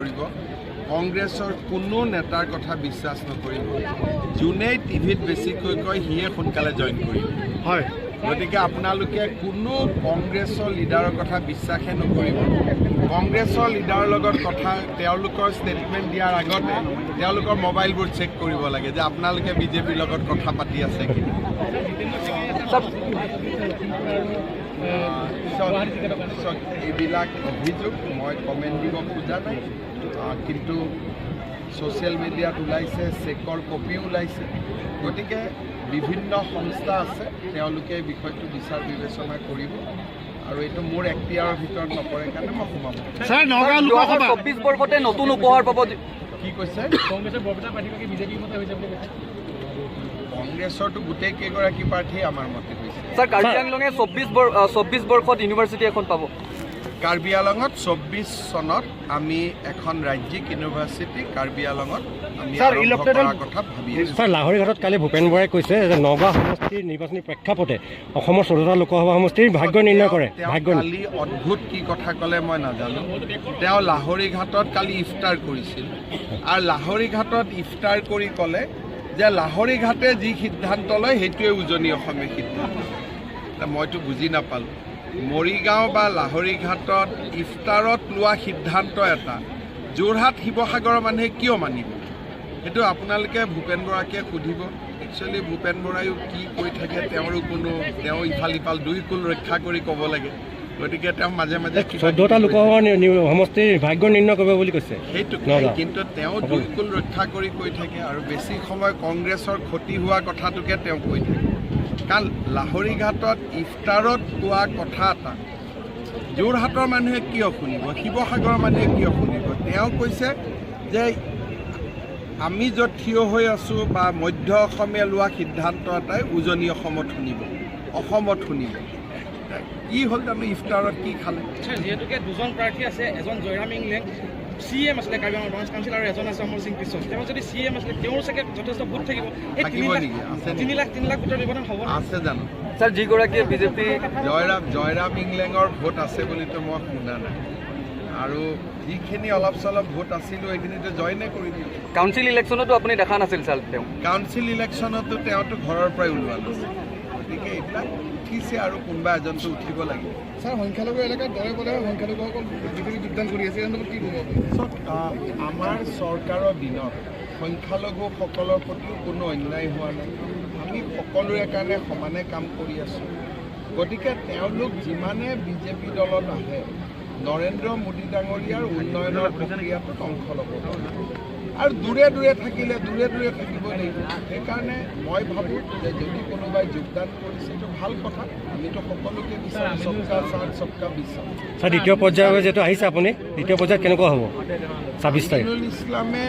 কৰিব। কংগ্ৰেছৰ কোনো নেতাৰ কথা বিশ্বাস নকৰিব। যোনেই টিভিত বেছিকৈ কয়, সিয়ে সোনকালে জইন কৰিব। গতিকে আপোনালোকে কোনো কংগ্ৰেছৰ লিডাৰৰ কথা বিশ্বাসে নকৰিব। কংগ্ৰেছৰ লিডাৰৰ লগত কথা, তেওঁলোকৰ ষ্টেটমেণ্ট দিয়াৰ আগতে তেওঁলোকৰ মোবাইলবোৰ চেক কৰিব লাগে যে আপোনালোকে বিজেপিৰ লগত কথা পাতি আছে কি। চাওক, চাওক, এইবিলাক অভিযোগ মই কমেণ্ট দিব খোজা নাই। কিন্তু ছ'চিয়েল মিডিয়াত ওলাইছে, চেকৰ কপিও ওলাইছে। গতিকে বিভিন্ন সংস্থা আছে, তেওঁলোকে এই বিষয়টো বিচাৰ বিবেচনা কৰিব আৰু এইটো মোৰ এখতিয়াৰৰ ভিতৰত নপৰে কাৰণে মই সোমাব। ছাৰ, নগাঁও লোকসভা 2024 বৰ্ষতে নতুন উপহাৰ পাব। কি কৈছে? কংগ্ৰেছৰ বৰপেটা প্ৰাৰ্থীগৰাকী বিজেপিৰ মতে হৈছে বুলি কৈছে। কংগ্ৰেছৰতো গোটেই কেইগৰাকী প্ৰাৰ্থী আমাৰ মতে হৈছে। ছাৰ, কাৰ্বি আংলঙে 24 বৰ্ষত ইউনিভাৰ্চিটি এখন পাব। কাৰ্বি আলঙত 24 চনত আমি এখন ৰাজ্যিক ইউনিভাৰ্চিটি কাৰ্বি আলঙত আমি ছাৰ, আৰম্ভ ইলেক্ট্ৰেল- কৰাৰ কথা ভাবি আছোঁ। ছাৰ, লাহৰীঘাটত কালি ভূপেন বৰাই কৈছে যে নগাঁও সমষ্টিৰ নিৰ্বাচনী প্ৰেক্ষাপটে অসমৰ 14টা লোকসভা সমষ্টিৰ ভাগ্য নিৰ্ণয় কৰে। তেওঁ ভাগ্য কালি অদ্ভুত কি কথা ক'লে মই নাজানো। তেওঁ লাহৰীঘাটত কালি ইফতাৰ কৰিছিল আৰু লাহৰীঘাটত ইফতাৰ কৰি ক'লে যে লাহৰীঘাটে যি সিদ্ধান্ত লয়, সেইটোৱে উজনি অসমে সিদ্ধান্ত। তা মইতো বুজি নাপালোঁ, মৰিগাঁও বা লাহৰীঘাটত ইফতাৰত লোৱা সিদ্ধান্ত এটা যোৰহাট, শিৱসাগৰৰ মানুহে কিয় মানিব? সেইটো আপোনালোকে ভূপেন বৰাকে সুধিব। একচুৱেলি ভূপেন বৰায়ো কি কৈ থাকে তেওঁৰো কোনো, তেওঁ ইফাল ইফাল দুই কুল ৰক্ষা কৰি ক'ব লাগে। গতিকে তেওঁ মাজে মাজে কিবা 14টা লোকসভা সমষ্টিৰ ভাগ্য নিৰ্ণয় কৰিব বুলি কৈছে। সেইটো নগাঁও। কিন্তু তেওঁ দুই কুল ৰক্ষা কৰি কৈ থাকে আৰু বেছি সময় কংগ্ৰেছৰ ক্ষতি হোৱা কথাটোকে তেওঁ কৈ থাকে। কাৰণ লাহৰীঘাটত ইফতাৰত কোৱা কথা এটা যোৰহাটৰ মানুহে কিয় শুনিব, শিৱসাগৰৰ মানুহে কিয় শুনিব? তেওঁ কৈছে যে আমি য'ত থিয় হৈ আছোঁ বা মধ্য অসমে লোৱা সিদ্ধান্ত এটাই উজনি অসমত শুনিব, অসমত শুনিব। কি হ'ল জানো, ইফতাৰত কি খালে? ছাৰ, যিহেতুকে দুজন প্ৰাৰ্থী আছে, এজন জয়ৰাম ইংলেং, চি এম আছিলে কাৰ্বি আংলং ব্ৰাঞ্চ কাউন্সিল, আৰু এজন আছে অমৰ সিং কিশোৰ। তেওঁ যদি চি এম আছিলে, তেওঁৰ চাগে যথেষ্ট ভোট থাকিব। এই থাকিব 3 লাখ নেকি? আছে নেকি? 3 লাখ ভোটৰ ব্যৱধান হ'ব নে? আছে জানো? ছাৰ, যিগৰাকীয়ে বিজেপি জয়ৰাম ইংলেঙৰ ভোট আছে বুলিতো মই শুনা নাই আৰু যিখিনি অলপ চলপ ভোট আছিলো, সেইখিনিতো জইনে কৰি দিলে। কাউন্সিল ইলেকশ্যনতো আপুনি দেখা নাছিল ছাৰ তেওঁ। কাউন্সিল ইলেকশ্যনতো তেওঁতো ঘৰৰ পৰাই ওলোৱা নাছিল। গতিকে এইবিলাক উঠিছে আৰু কোনোবা এজনতো উঠিব লাগিব। ছাৰ, সংখ্যালঘু এলেকাত দলে বলে সংখ্যালঘুসকল বিজেপি যোগদান কৰি আছে, এই সন্দৰ্ভত কি ক'ব আপুনি? চাওক, আমাৰ চৰকাৰৰ দিনত সংখ্যালঘুসকলৰ প্ৰতিও কোনো অন্যায় হোৱা নাই। আমি সকলোৰে কাৰণে সমানে কাম কৰি আছোঁ। গতিকে তেওঁলোক যিমানে বিজেপি দলত আহে, নৰেন্দ্ৰ মোদী ডাঙৰীয়াৰ উন্নয়নৰ প্ৰক্ৰিয়াটোত অংশ ল'ব পাৰে আৰু দূৰে দূৰে থাকিলে দূৰে দূৰে থাকিব লাগিব। সেইকাৰণে মই ভাবোঁ যে যদি কোনোবাই যোগদান কৰিছে, এইটো ভাল কথা। আমিতো সকলোকে বিচাৰোঁ, सबका साथ, सबका विकास। ছাৰ, দ্বিতীয় পৰ্যায়ৰ যিহেতু আহিছে আপুনি, দ্বিতীয় পৰ্যায়ত কেনেকুৱা হ'ব 26 তাৰিখ? আমিনুল ইছলামে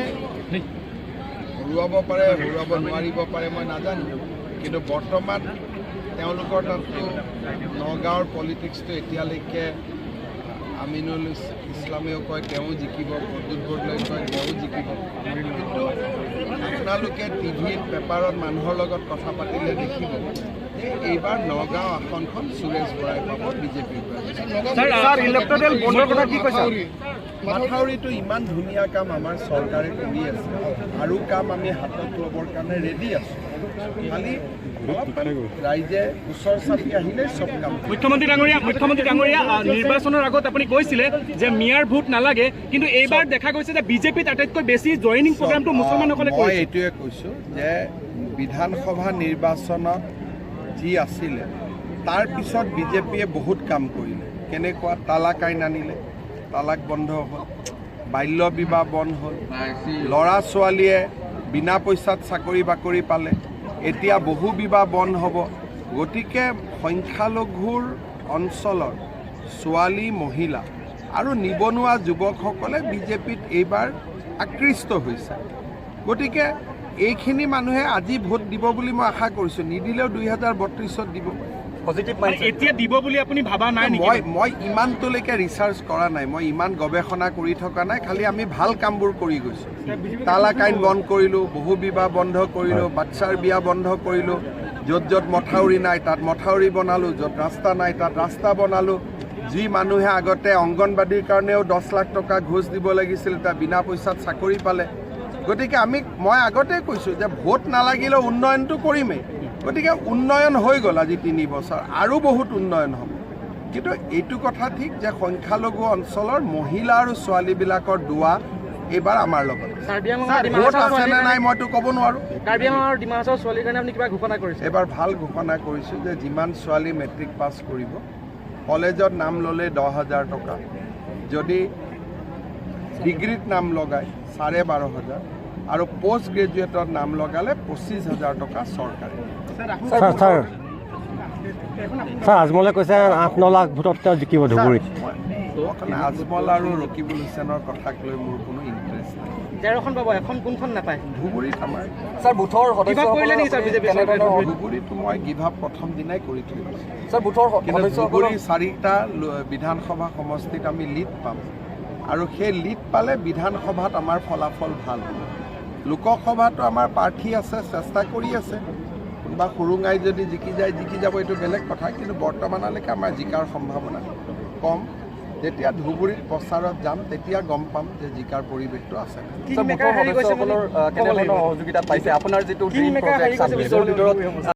হৰুৱাব পাৰে, হৰুৱাব নোৱাৰিব পাৰে, মই নাজানো। কিন্তু বৰ্তমান তেওঁলোকৰ তাততো নগাঁৱৰ পলিটিক্সটো এতিয়ালৈকে আমিনুল ইছলামেও কয় তেওঁ জিকিব, প্ৰদ্যুৎ বৰদলৈ কয় তেওঁ জিকিব। কিন্তু আপোনালোকে টিভিত, পেপাৰত মানুহৰ লগত কথা পাতিলে দেখিব যে এইবাৰ নগাঁও আসনখন সুৰেশ বৰাই পাব বিজেপিৰ পৰা। ছাৰ, ইলেক্টৰেল বণ্ডৰ কথা কি কৈছে? মাথাউৰিটো ইমান ধুনীয়া কাম আমাৰ চৰকাৰে কৰি আছে আৰু কাম আমি হাতত ল'বৰ কাৰণে ৰেডি আছোঁ। খালি অলপমান ৰাইজে ওচৰ চাপি আহিলে চব কাম হ'ব। মুখ্যমন্ত্ৰী ডাঙৰীয়া, নিৰ্বাচনৰ আগত আপুনি কৈছিলে যে মিয়াৰ ভোট নালাগে, কিন্তু এইবাৰ দেখা গৈছে যে বিজেপিত আটাইতকৈ বেছি জইনিং প্ৰগ্ৰামটো মুছলমানসকলে মই কৰিছে। এইটোৱে কৈছোঁ যে বিধানসভা নিৰ্বাচনত যি আছিলে, তাৰপিছত বিজেপিয়ে বহুত কাম কৰিলে। কেনেকুৱা? তালাক আইন আনিলে, তালাক বন্ধ হ'ল, বাল্য বিবাহ বন্ধ হ'ল, ল'ৰা ছোৱালীয়ে বিনা পইচাত চাকৰি বাকৰি পালে, এতিয়া বহু বিবাহ বন্ধ হ'ব। গতিকে সংখ্যালঘুৰ অঞ্চলৰ ছোৱালী, মহিলা আৰু নিবনুৱা যুৱকসকলে বিজেপিত এইবাৰ আকৃষ্ট হৈছে। গতিকে এইখিনি মানুহে আজি ভোট দিব বুলি মই আশা কৰিছোঁ। নিদিলেও 2032ত দিব। পজিটিভ মানে এতিয়া দিব বুলি আপুনি ভাবা নাই নেকি? মই ইমানটোলৈকে ৰিচাৰ্চ কৰা নাই, মই ইমান গৱেষণা কৰি থকা নাই। খালি আমি ভাল কামবোৰ কৰি গৈছোঁ। তালাক আইন বন্ধ কৰিলোঁ, বহু বিবাহ বন্ধ কৰিলোঁ, বাচ্ছাৰ বিয়া বন্ধ কৰিলোঁ, য'ত য'ত মথাউৰি নাই তাত মথাউৰি বনালোঁ, য'ত ৰাস্তা নাই তাত ৰাস্তা বনালোঁ। যি মানুহে আগতে অংগনবাদীৰ কাৰণেও 10 লাখ টকা ঘোচ দিব লাগিছিল, তাৰ বিনা পইচাত চাকৰি পালে। গতিকে মই আগতে কৈছোঁ যে ভোট নালাগিলেও উন্নয়নটো কৰিমেই। গতিকে উন্নয়ন হৈ গ'ল আজি 3 বছৰ, আৰু বহুত উন্নয়ন হ'ব। কিন্তু এইটো কথা ঠিক যে সংখ্যালঘু অঞ্চলৰ মহিলা আৰু ছোৱালীবিলাকৰ দোৱা এইবাৰ আমাৰ লগত আছে। কাৰ্বি আংলং আৰু ভোট ডিমা আছে নে নাই মইতো ক'ব নোৱাৰোঁ। কাৰ্বি আংলং আৰু ডিমা হাছাওৰ ছোৱালীৰ কাৰণে আপুনি কিবা ঘোষণা কৰিছে? এইবাৰ ভাল ঘোষণা কৰিছোঁ যে যিমান ছোৱালী মেট্ৰিক পাছ কৰিব, কলেজত নাম ল'লে 10,000 টকা, যদি ডিগ্ৰীত নাম লগায় 12,500 আৰু পষ্ট গ্ৰেজুৱেটত নাম লগালে 25,000 টকা চৰকাৰে। ছাৰ, ছাৰ, ছাৰ, আজমলে কৈছে 8-9 লাখ ভোটত তেওঁ জিকিব ধুবুৰীত। আজমল আৰু ৰকিবুল হুছেইনৰ কথাক লৈ মোৰ কোনো ইণ্টাৰেষ্ট নাই। 13খন পাব, এখন কোনখন নাপায়? ধুবুৰীত আমাৰ ছাৰ, বুথৰ Give up কৰিলে নেকি ছাৰ বিজেপি চৰকাৰে? সদস্যসকলৰ ধুবুৰীত মই গিভ আপ প্ৰথম দিনাই কৰি থৈ দিছোঁ। ছাৰ, বুথৰ কিন্তু সদস্যসকলৰ ধুবুৰী চাৰিটা বিধানসভা সমষ্টিত আমি লিড পাম আৰু সেই লিড পালে বিধানসভাত আমাৰ ফলাফল ভাল হ'ব। লোকসভাতো আমাৰ প্ৰাৰ্থী আছে, চেষ্টা কৰি আছে। কোনোবা সুৰুঙাই যদি জিকি যায়, জিকি যাব, এইটো বেলেগ কথা। কিন্তু বৰ্তমানলৈকে আমাৰ জিকাৰ সম্ভাৱনা কম। যেতিয়া ধুবুৰীত প্ৰচাৰত যাম, তেতিয়া গম পাম যে জিকাৰ পৰিৱেশটো আছে নে নাই। ছাৰ, বুথৰ সদস্যসকলৰ কেনেধৰণৰ সহযোগিতা পাইছে আপোনাৰ যিটো ড্ৰিম প্ৰজেক্ট 26ৰ ভিতৰত?